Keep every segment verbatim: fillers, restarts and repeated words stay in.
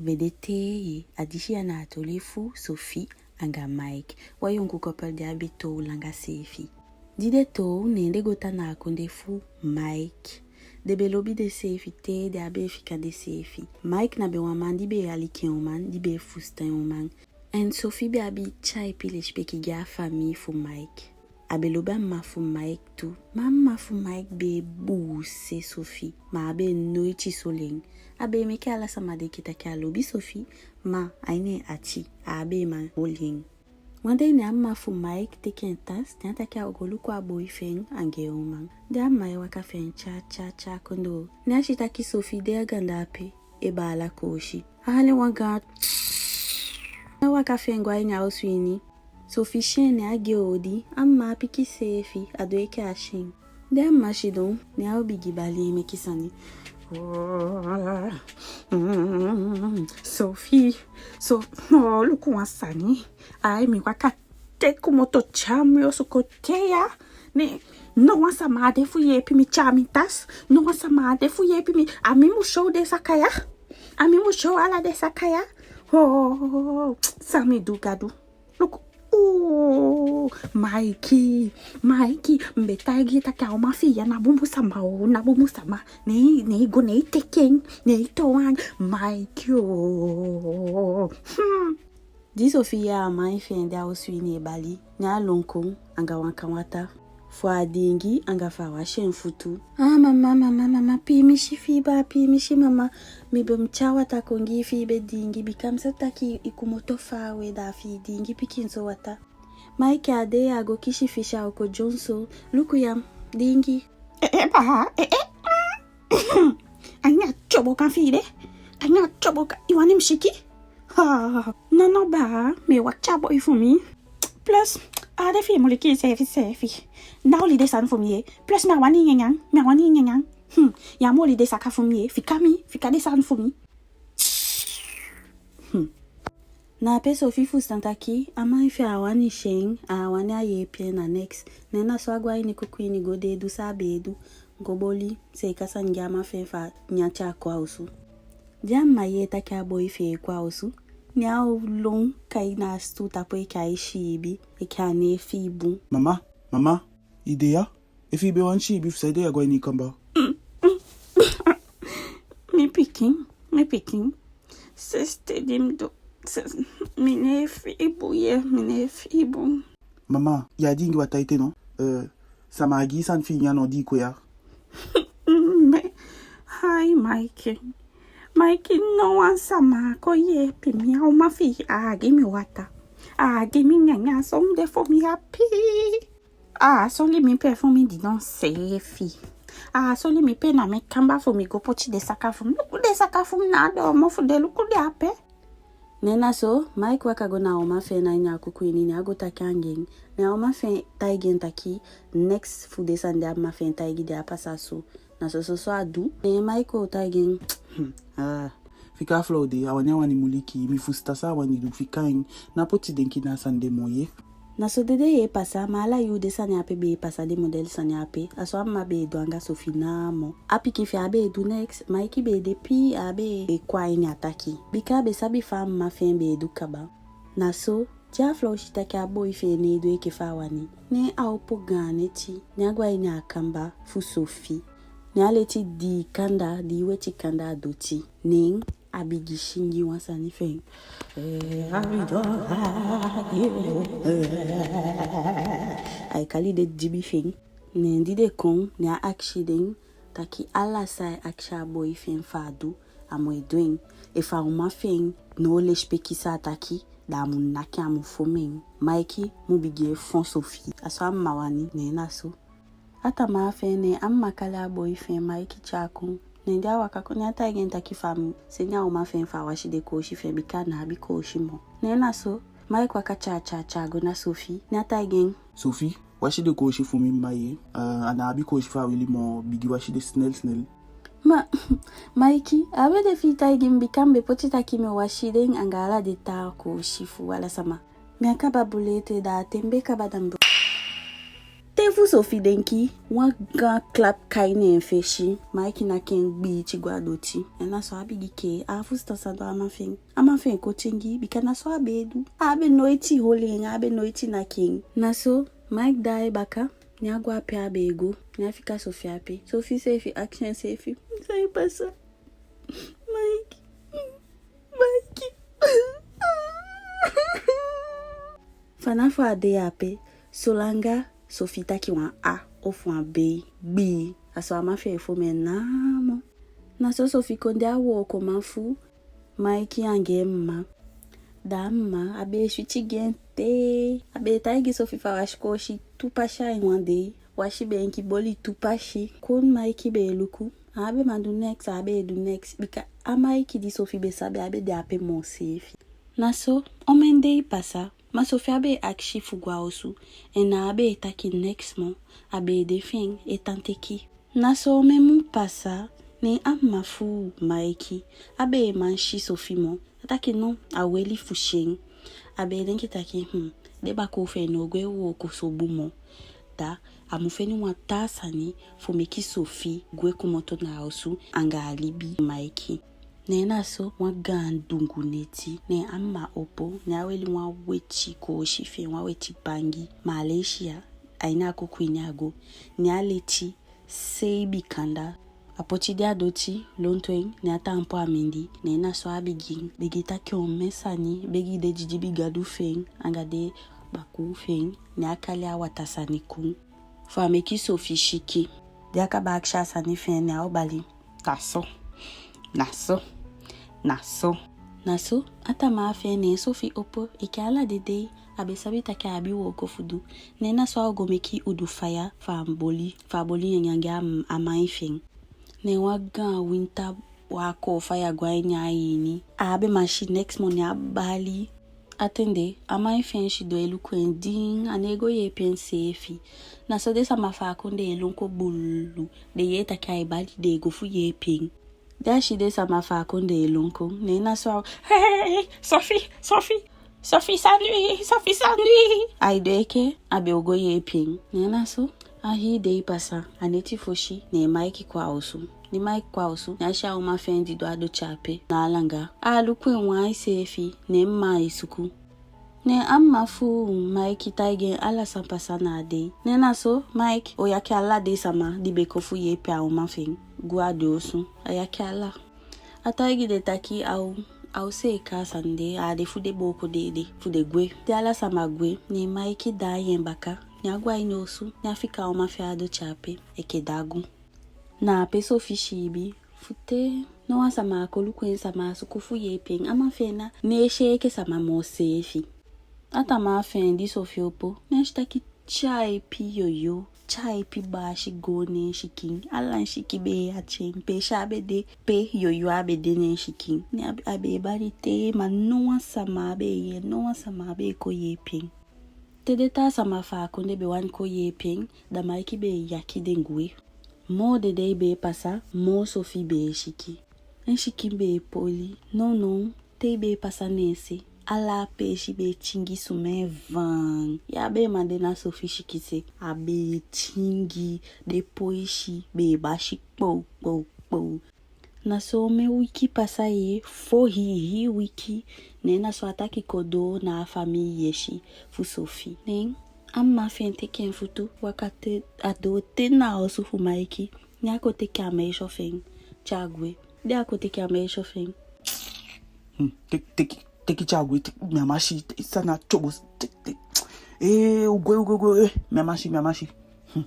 Be de tei, a disi ya na a toli fu Sophie anga Mike, wan yonku koppel di abi toow langa seefi. Di den toow, ne den go tan na a kondee fu Mike. Den be lobi denseefi te den á be e fika denseefi. Mike na be wan man di be e aliki en uman, di be e fusutan en uman. En Sophie be abi tyaipi lesipeki gi a famii fu Mike. A be lobi a mma fu Mike tu. Ma a mma fu Mike be e buuse Sophie, ma a be e noiti soli en. A be e meke ala sama denki taki a lobi Sophie, ma a ini en ati, a á be man oli en. Wan dei ne a mma fu Mike teke en tasi, ne a taki a o go luku a boi fi en anga en uman. Di a mma e waka fi en tya tya tya kon doo, ne a si taki Sophie de a ganda ape, e baala koosi. A hali wan gaan, ne a waka fi en go a ini a osu ini. Sophie si en, ne a gi en odi, a mma á piki seefi, a du enke a á si en. Di a mma sidon, ne a o bigin bali en meke sani. Mm, Sophie, so, oh, luku wan sani. Ai, mi waka te komoto tya mi osu kon te ya. Ne, no wan sama á de fu yeepi mi tyai mi tasi. No wan sama á de fu yeepi mi. A mi mu syow den saka ya. A mi mu syow ala den saka ya. Oh, san mi du, Gadu. Luku, oh, Mikey, Mikey, mi be taigi i taki a uman fi i ya ná bunbun sama o, ná bunbun sama. Ne i, ne i go, ne i teke en, ne i toon en, Mikey o. Hmm. Di Sophie yee a man fi en de a osu ini e bali, ne a lon kon anga wan kan wata fu a diingi anga fu a wasi en futu. Ah, mama, mama, mama, piimisi fi i baa, piimisi mama. Mi be mu tyai wata kon gi i fi i be diingi, bika mi sabi taki i komoto faawe, da fi i diingi pikinso wata. Mike, a de ya, a go kisi fisi, a o kon dyonson. Luku ya, diingi. Eh, eh, baa, eh, eh. Mm. A ini a tyobo kan fi i de. A ini a tyobo kan. I wani mi siki? Ha. No, no, baa, mi e wakiti a boi fu mi. Plus, a á de fi i muliki iseefi seefi. Ná oli den sani fu mi ye. Plus, mi á wani i nyanyan, mi á wani i nyanyan. Hmm. Ya mu oli den saka fu mi ye. Fika mi, fika den sani fu mi. Hmm. Na ape Sophie fusutan taki a man fi en á wani si en, á wani a yeepi en, na neks. Ne na so a go a ini kuku ini go de e du san a be e du. Go boli seeka sani gi a man fi en fu a nyan te a kon a osu. Di a mma yee taki a boi fi en e kon a osu, ne a o lon kai na a sutuu tapu enke ai siibi, enke a ná e fii bun. Mama, mama, i de ya? Efi i be wani siibi, fu saide ya go a ini kamba? Mi pikin, mi pikin. Sensi di mi du, sensi, mi ná e fii bun ye, mi ná e fii bun. Mama, ya diingi wata ete no? Eh, sama á gi i sani fi i nyan no di i kon ya? Me, ai, Mikey. Mikey, no wan sama kon yeepi mi, a uman fi i á gi mi wata. Á gi mi nyanyan, so mi de fu mi ape. A soli mi pe fu mi didon seefi. A soli mi pe na mi kamba fu mi go poti den saka fu mi. Luku den saka fu mi na a doomofu de, luku den ape. Ne na so Mike waka go na a uman fi en na ini a kuku ini, ne a go taki anga en. Ne a uman fi en taigi en taki neks fu den sani di a mma fi en taigi den á pasa so. Na so so so a du. Ne Mike o taigi en. Hmm, ah. Fika a flow de, a wani a wani muliki, mi fusutan san a wani du, fika en. Ná poti denki na a sani de moo ye. Na so den dei e pasa, ma ala yuu den sani ape be e pasa, den model sani ape. A so a mma be e du anga Sophie namo. A pikin fi en á be e du neks, Mike be e de pii, á be e kon a ini a taki. Bika a be sabi fa a mma fi en be e du kaba. Na so, di a flow si taki a boi fi en ná e du enke fa a wani, ne a opo gaan neti, ne a go a ini a kamba fu Sophie. Ne a leti dii kanda, dii weti kanda a doti. Ne a bigin singi wan sani fi en. Eh, I don't like you. Eh. Ai kali den dibi fi en. Ne di den kon, ne a akisi den taki ala san ai akisi a boi fi en fu a du, a mu e du en. Efu a uman fi en ná o lesipeki san a taki, da a mu naki en, a mu fon en. Mike mu bigin e fon Sophie. A so a mma wani, ne na so. A tamaa fi en, ne a mma kali a boi fi en, Mike, tyai kon. Ne di a waka kon, ne a taigi en taki fa a mu seni a uman fi en fu a wasi den koosi fi en, bika a ná abi koosi moo. Ne na so Mike waka tya tya tya go na Sophie, ne a taigi en. Sophie, wasi den koosi fu mi mma ye. Eh, a ná abi koosi fu a weli moo, bigin wasi den snel snel. Ma, Mike, a á be de fi i taigi mi, bika mi be poti taki mi o wasi den anga ala den taa koosi fu ala sama. Mi á kaba bun ete, da a ten be kaba, da mi be... Te Fu Sophie denki, wan gaan klap kai ne en fesi. Maiki naki en gbiiti go a doti. En na so a bigin kee, a á fusutan san du a man fi en. A man fi en kon tyengi, bika na so a be e du. A á be noiti holi en, a á be noiti naki en. Na so Maiki daai baka, ne a go a pe a be e go, ne a fika Sophie ape. Sophie seefi akisi enseefi: San e pasa? Maiki, Maiki. Fanafu a dei ape, solanga Sophie taki wan a ofu wan bei, gbii, a so a man fi en e fon en namo. Na so Sophie kon de a wookoman fu Maiki anga en mma. Da a mma, a be e switi gi en te. A be e taigi Sophie fu a wasi koosi tu pasi a ini wan dei. Wasi beenki, boli tu pasi. Kon Maiki be e luku, a á be man du neks, a á be e du neks. Bika a Maiki di Sophie be sabi á be de ape moo seefi. Na so omen dei pasa, ma Sophie á be e akisi fu go a osu. En a á be e taki neks moo. A be e de fi en e tan teki. Na so omen mun pasa, ne a mma fu Maiki á be e man si Sophie moo. A taki no, a weli fu si en. A be e denki taki, hmm, den bakuu fi en ná o go e wooko so bun moo. Da a mu feni wan taa sani fu meki Sophie gwe komoto na a osu anga a libi Maiki. Ne na so wan gaan dungu neti, ne a mma opo, ne a weli wan weti koosi fi en, wan weti bangi. Ma a leisi ya, a ini a kuku ini a go. Ne a leti seibi kanda. A poti den a doti lontu en, ne a taampu a mindii. Ne na so a bigin begi taki omen sani, begi den didibi gadu fi en anga den bakuu fi en. Ne a kali a wataa sani kon fu a meki Sophie siki. Di a kaba akisi a sani fi en, ne a o bali: Na so, na so, na so. Na so a tamaa fi en, ne Sophie opo, enke ala den dei. A be sabi taki a abi wooko fu du. Ne na so a o go meki udu faya fu a boli, fu a boli nyanyan gi a m-, a man fi en. Ne wan gaan winta, wan koo faya go a ini a ini. A á be man si neks moo, ne a bali. A ten de, a man fi en sidon e luku en din, a ná e go yeepi en seefi. Na so den sama fu a kondee e lon kon bulu. Den yee taki ai bali, den e go fu yeepi en. Di a si den sama fu a kondee e lon kon, ne na so a: Hei, Sophie, Sophie, Sophie, san du i, Sophie, san du i? Ai du enke a be o go yeepi en. Ne na so a hii dei pasa, a neti fosi, ne Maiki kon a osu. Di Maiki kon a osu, ne a si a uman fi en didon a doti ape, ná langa. A luku en wan ain seefi, ne mma e suku. Ne a mma fu Maiki taigi en ala san pasa na a dei. Ne na so Maiki o yaki ala den sama di be kon fu yeepi a uman fi en go a den osu. A yaki ala. A taigi den taki a o, a o seeka a sani de, a á de fu den booko den ede, fu den gwe. Di ala sama gwe, ne Maiki daai en baka, ne a go a ini osu, ne a fika a uman fi en a doti ape enke dagu. Na ape Sophie siibi, fu te ná wan sama á kon luku en, sama á suku fu yeepi en. A man fi en ná e si enke sama moo seefi. A tamaa fi en, di Sophie opo, ne a si taki tyaipi yoyo, tyaipi baasi goon ne en sikin. Ala en sikin be e ati en. Peesi a be de, pe yoyo a be de ne en sikin. Ne a be, a be e bali te, ma ná wan sama á be e yee, ná wan sama á be e kon yeepi en. Te den taa sama fu a kondee be wani kon yeepi en, da Maiki be e yaki den gwe. Moo den dei be e pasa, moo Sophie be e siki. En sikin be e poli. Nownow, te i be e pasa ne en se, ala a peesi be e tingi sumee vaan. Ya be e man de na Sophie sikin se, a be e tingi, den poisi be e basi kpow, kpow, kpow. Na so omen wiki pasa ye, fo hii hii wiki, ne na so a taki kon doo na a famii yesi fu Sophie. Ne a mma fi en teke en futu waka te a doo te na a osu fu Maiki. Ne a kon teke a meisyo fi en tyai gwe. Di a kon teke a meisyo fi en. Hmm, tek-, teke, teke tyai gwe, tek-, mi á man si, te-, san na tyobo, tek-, tek-, eh, u gwe, u gwe, u gwe, eh, mi á man si, mi á man si. Hmm.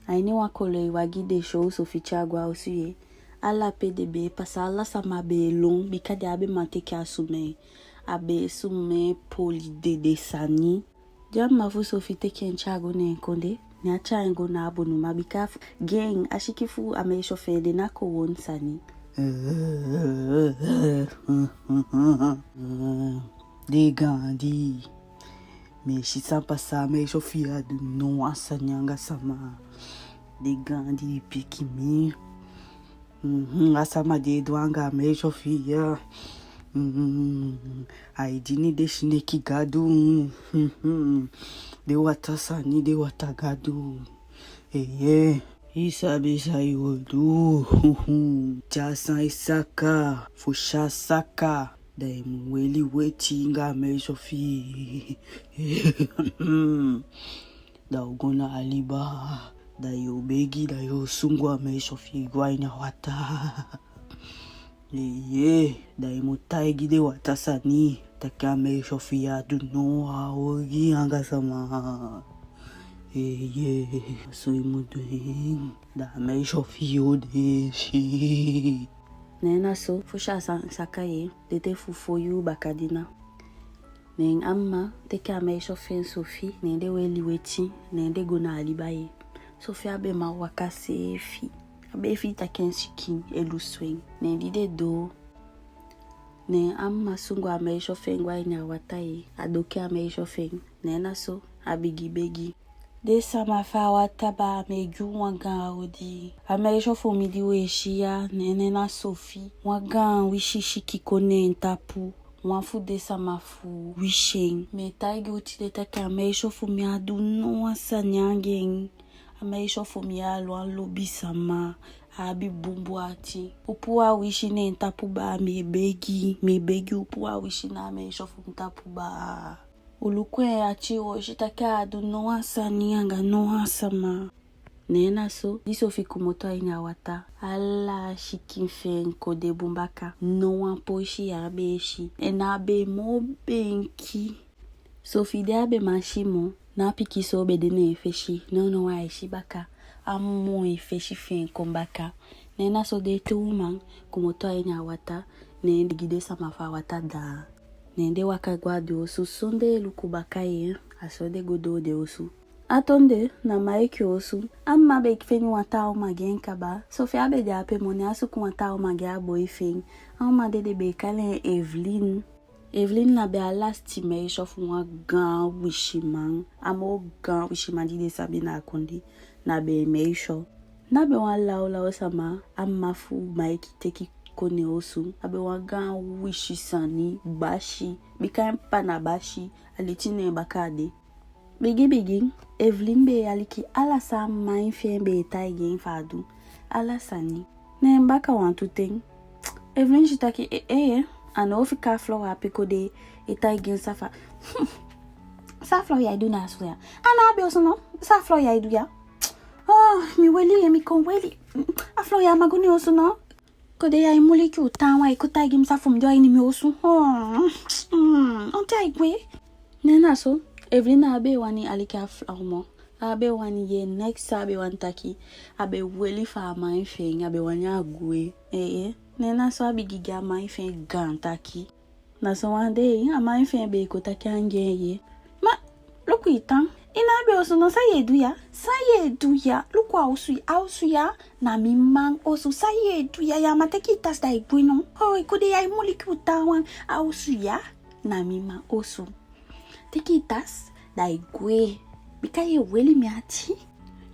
A ini wan koloi wagi den syow Sophie tyai go a osu ye. Ala pe den be e pasa, ala sama be e lon, bika den á be man teke a sumee. A be e sumee poli dede sani. Di a mma fu Sophie teke en tyai go ne en kondee, ne a tyai en go na a bonuman, bika fu, gi en, a sikin fu a meisyo fi en de ná kowownu sani. Den gaandi. Mi e si san pasa, a meisyo fi i á du no wan sani anga sama. Den gaandi e piki mi. Mhm, a sama di e du anga a meisyo fi i ya. Mm, ai dini den sineki gadu. Den wata sani, den wata gadu. Eeye. I sabi san i o du. Te a sani saka, fosi a saka, da i mu weli weti anga a meisyo fi i. Da u go na a liba, da yo begi, da yo sungu a meisyo fi i go a ini a wata. Eeye, da i mu taigi den wata sani taki a meisyo fi i á du no wan ogii anga sama. Eeye, so i mu du en. Da a meisyo fi i o deesi. Ne na so, fosi a sani saka ye, den ten fu fo yuu bakadina. Ne a mma teke a meisyo fi en Sophie, ne den weli weti, ne den go na a liba ye. Sophie á be man waka seefi. A be e fii taki en sikin e lusu en. Ne di den doo, ne a mma sungu a meisyo fi en go a ini a wata ye. A doki a meisyo fi en. Ne na so a bigin begi. Den sama fu a wata baa, mi e gi u wan gaan odi. A meisyo fu mi di u e si ya, ne en nen na Sophie. Wan gaan wisi sikin kon ne en tapu. Wan fu den sama fu wisi en. Mi e taigi u tide taki a meisyo fu mi á du no wan sani anga en. A meisyo fu mi á wan lobi sama. A abi bunbun ati. U puu a wisi ne en tapu baa, mi e begi. Mi e begi u puu a wisi na a meisyo fu mi tapu baa. U luku en ati, u o si taki a á du no wan sani anga no wan sama. Ne na so di Sophie komoto a ini a wata, ala a sikin fi en kon de bun baka. No wan poisi ya á be e si. En a be e moo beenki. Sophie de á be man si moo. Na a pikinso be de ne en fesi. Nownow ai si baka a moi fesi fi en kon baka. Ne na so den tu uman komoto a ini a wata. Ne den gi den sama fu a wata daa. Ne den waka go a den osu sondee luku baka ye. A so den go doo den osu. A tonde na Maiki osu. A mma be feni wan taa uman gi en kaba. Sophie á be de ape moo, ne a suku wan taa uman gi a boi fi en. A uman dede, be e kai en Evelyn. Evelyn na be a lasiti meisyo fu wan gaan wisiman. A moo gaan wisiman di den sabi na a kondee. Na be en meisyo. Na be wan lawlaw sama a mma fu Maiki teke kon ne en osu. A be wan gaan wisi sani, basi. Bika en papa na basi, a leti ne en baka a de. Bigi bigi, Evelyn be e aliki ala san a mma fi en be e taigi en fu a du. Ala sani. Ne en baka wantu ten, Evelyn si taki, e, e, a ná o fika a Flora ape kon de e taigi en san fu a... San a Flora e du na a osu ya? A ná abi osu no? San a Flora e du ya? Oh, mi weli ye, mi kon weli. A Flora á man go ne en osu no? Kon de ya e muliki u taawan, e kon taigi mi san fu mi du a ini mi osu. Oh, mm, on ten ai gwe? Ne na so, Evelyn á be wani aliki a Flora moo. A á be wani yee neks, a á be wani taki. A be weli fu a mma fi en, a be wani a gwe. Ee, ee. Ne na so a bigin gi a mma fi en gaan taki. Na so wan dei, a mma fi en be kon taki anga en ye. Ma, luku i tan. I ná abi osu no, san ye du ya? San ye du ya? Luku a osu, a osu ya na mi mma osu. San ye du ya? Ya man teke i tasi da i gwe no? Oh, i kon de ya e muliki u taawan. A osu ya na mi mma osu. Teke i tasi da i gwe. Bika ye weli mi ati.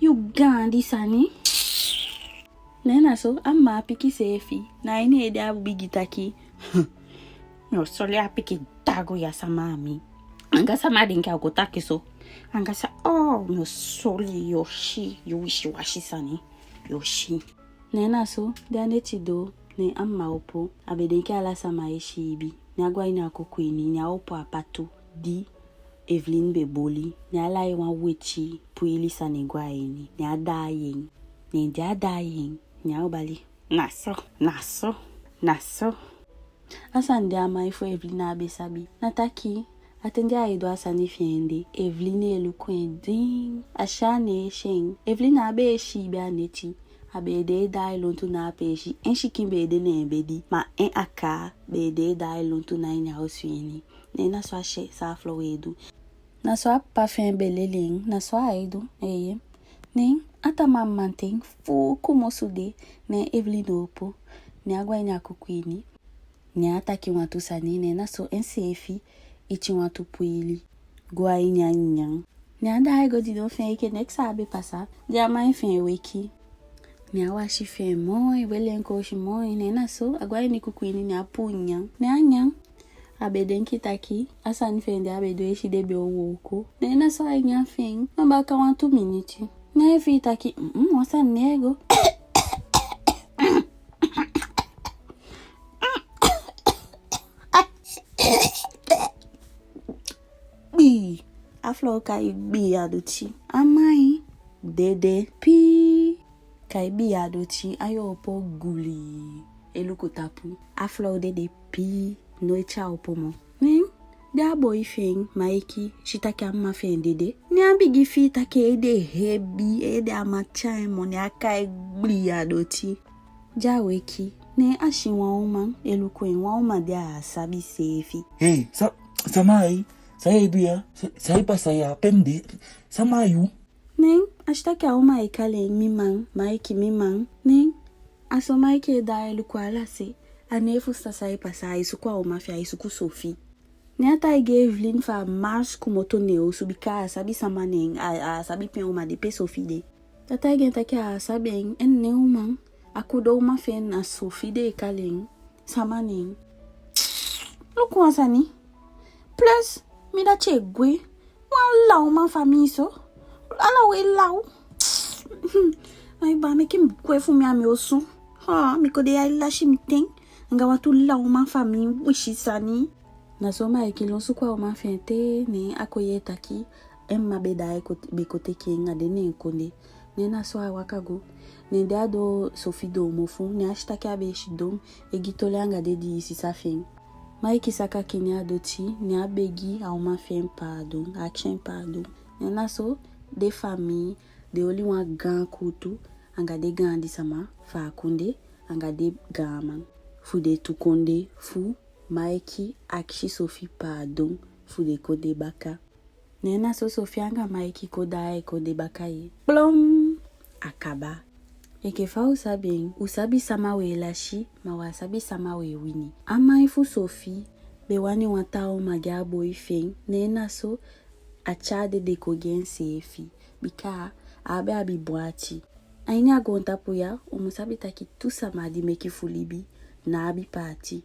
Yu gaandi sani. Ne na so a mma piki seefi, na ini ede a bigin taki. Mi o soli a pikin dagu ya, sama a mi. Anga sama a denki a o go taki so? Anga sa... Oh, mi o soli, yo si, yu wisiwasi sani, yo si. Ne na so di a neti doo, ne a mma opo, a be denki ala sama e siibi. Ne a go a ini a kuku ini, ne a opo a patu di Evelyn be boli, ne a lai wan weti pwiili sani go a ini, ne a daai en. Ne di a daai en, ne a o bali. Na so, na so, na so. A sani di a mma fu Evelyn á be sabi na taki, a ten di ai du a sani fi en de, Evelyn e luku en diin. A si a ná e si en. Evelyn á be e siibi a neti. A be e de e daai lontu na a peesi. En sikin be e de ne en bedi, ma en aka be e de e daai lontu na ini a osu ini. Ne na so a si san a Flora e du. Na so a papa fi en be leli en, na so ai du, ee. Ne a tamaa mamanten, fuuku mosu de, ne Evelyn opo, ne a go a ini a kuku ini. Ne a taki wantu sani, ne na so enseefi iti wantu pwiili go a ini a nyanyan. Ne a daai go didon fi en enke neks á be pasa. Di a mma fi en weki, Ne a wasi fi en moi, weli en koosi moi, ne na so a go a ini kuku ini, ne a puu nyan. Ne a nyan. A be denki taki a sani fi en di a be du e si den be o wooko. Ne na so ai nyan fi en. Ma baka wantu miniti, ne ai fii taki, mm, wan sani ne e go. Gbii. A frow kai gbii a doti. A man dede. Pii. Kai gbii a doti, ain opo guli e luku tapu. A frow dede pii, noiti a opo moo. Ne di a boi fi en, Maiki, si taki a mma fi en dede, ne a bigin fii taki en ede hebi, en ede á man tyai en moo, ne a kai gbii a doti. Di a weki, ne a si wan uman e luku en, wan uman di a á sabi seefi. Hei, sa, sama a yu? San yu e du ya? Sa, san e pasa ya? Pe mi de? Sama a yu? Ne a si taki a uman e kali en, mi man, Maiki, mi man. Ne a so Maiki e daai e luku ala se. A ná e fusutan san e pasa, ai suku a uman fi en, ai suku Sophie. Ne a taigi Evelyn fu a mars komoto ne en osu, bika a á sabi sama ne en, a, a á sabi pe en uman de, pe Sophie de. A taigi en taki a á sabi en, en ná en uman, a kudo uman fi en, na Sophie den e kali en, sama ne en. Luku wan sani. Plus, mi dati e gwe. Wan lawman famii so. Ala u e law. Ai baa, meke mi gwe fu mi a mi osu. Ha, mi kon de ya e lasi mi ten anga wantu lawman famii wisi sani. Na so Maiki lon suku a uman fi en te, ne a kon yee taki en mma be daai e ko, be kon teke en, a de ne en kondee. Ne na so a waka go. Ne di a doo Sophie doo mofu, ne a si taki a be e sidon e gi toli anga den dii sisa fi en. Maiki saka kini a doti, ne a begi a uman fi en paadon, a akisi en paadon. Ne na so den famii, den oli wan gaan kuutu anga den gaandi sama fu a kondee anga den gaanman fu den tu kondee, fu Maiki akisi Sophie paadon fu den kondee baka. Ne na so Sophie anga Maiki kon daai e kondee baka ye. Kplon! A kaba. Enke fa u sabi en, u sabi sama u e lasi, ma u á sabi sama u e wini. A man fu Sophie be wani wan taa uman gi a boi fi en, ne na so a tyai dede kon gi enseefi, bika a á be abi bun ati. A ini a goontapu ya, u mu sabi taki tu sama di meke fu libi ná abi paati.